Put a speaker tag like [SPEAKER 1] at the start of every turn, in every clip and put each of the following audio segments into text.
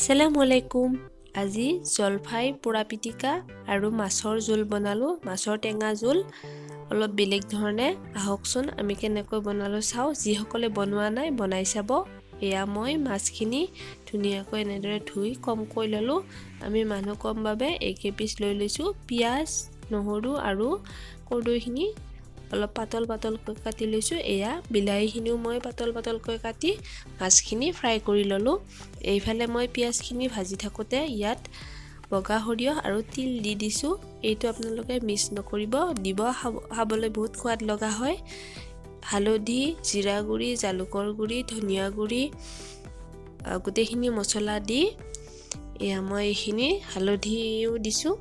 [SPEAKER 1] আসসালামু আলাইকুম। আজি জলফাই পোৰা পিটিকা আৰু মাছৰ জোল বনালোঁ, মাছৰ টেঙা জোল অলপ বেলেগ ধৰণে। আহকচোন আমি কেনেকৈ বনালোঁ চাওঁ। যিসকলে বনোৱা নাই বনাই চাব। এয়া মই মাছখিনি ধুনীয়াকৈ এনেদৰে ধুই কমকৈ ল'লোঁ। আমি মানুহ কম বাবে এইকেইপিচ লৈ লৈছোঁ। পিঁয়াজ, নহৰু আৰু কৰ্দৈখিনি অলপ পাতল পাতলকৈ কাটি লৈছোঁ। এয়া বিলাহীখিনিও মই পাতল পাতলকৈ কাটি মাছখিনি ফ্ৰাই কৰি ল'লোঁ। এইফালে মই পিঁয়াজখিনি ভাজি থাকোঁতে ইয়াত বগা সৰিয়হ আৰু তিল দি দিছোঁ। এইটো আপোনালোকে মিছ নকৰিব, দিব, খাবলৈ বহুত সোৱাদ লগা হয়। হালধি, জিৰা গুড়ি, জালুকৰ গুড়ি, ধনিয়া গুড়ি, গোটেইখিনি মছলা দি এয়া মই এইখিনি হালধিও দিছোঁ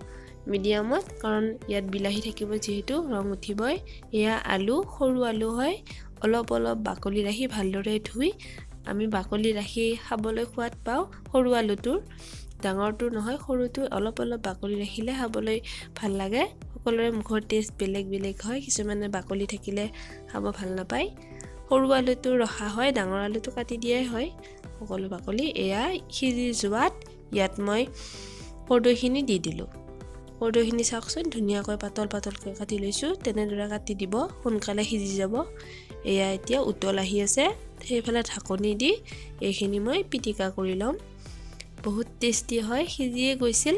[SPEAKER 1] মিডিয়ামত, কাৰণ ইয়াত বিলাহী থাকিব যিহেতু ৰং উঠিবই। এয়া আলু, সৰু আলু হয়, অলপ অলপ বাকলি ৰাখি ভালদৰে ধুই আমি বাকলি ৰাখি খাবলৈ সোৱাদ পাওঁ সৰু আলুটোৰ, ডাঙৰটো নহয়, সৰুটো অলপ অলপ বাকলি ৰাখিলে খাবলৈ ভাল লাগে। সকলোৰে মুখৰ টেষ্ট বেলেগ বেলেগ হয়, কিছুমানে বাকলি থাকিলে খাব ভাল নাপায়। সৰু আলুটো ৰখা হয়, ডাঙৰ আলুটো কাটি দিয়াই হয় সকলো বাকলি। এয়া সিজি যোৱাত ইয়াত মই কৰ্দৈখিনি দি দিলোঁ। কৰ্দৈখিনি চাওকচোন ধুনীয়াকৈ পাতল পাতলকৈ কাটি লৈছোঁ, তেনেদৰে কাটি দিব, সোনকালে সিজি যাব। এয়া এতিয়া উতল আহি আছে, সেইফালে ঢাকনি দি এইখিনি মই পিটিকা কৰি ল'ম। বহুত টেষ্টি হয়, সিজিয়ে গৈছিল।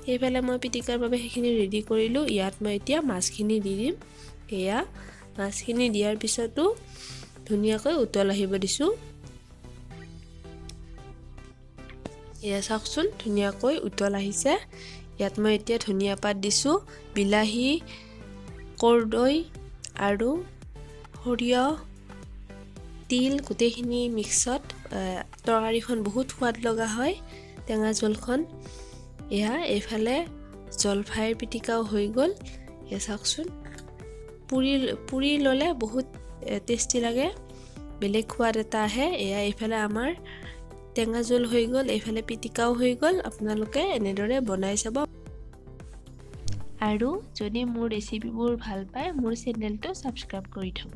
[SPEAKER 1] সেইফালে মই পিটিকাৰ বাবে সেইখিনি ৰেডি কৰিলোঁ। ইয়াত মই এতিয়া মাছখিনি দি দিম। এয়া মাছখিনি দিয়াৰ পিছতো ধুনীয়াকৈ উতল আহিব দিছোঁ। এয়া চাওকচোন ধুনীয়াকৈ উতল আহিছে। ইয়াত মই এতিয়া ধনিয়া পাত দিছোঁ, বিলাহী, কৰ্দৈ আৰু সৰিয়হ, তিল গোটেইখিনি মিক্সত তৰকাৰীখন বহুত সোৱাদ লগা হয়, টেঙা জোলখন। এয়া এইফালে জলফাইৰ পিটিকাও হৈ গ'ল। এয়া চাওকচোন পুৰি ল'লে বহুত টেষ্টি লাগে, বেলেগ সোৱাদ এটা আহে। এয়া এইফালে আমাৰ টেঙা জোল হৈ গ'ল, এইফালে পিটিকাও হৈ গ'ল। আপোনালোকে এনেদৰে বনাই চাব আৰু যদি মোৰ ৰেচিপিবোৰ ভাল পায় মোৰ চেনেলটো ছাবস্ক্ৰাইব কৰি থ'ব।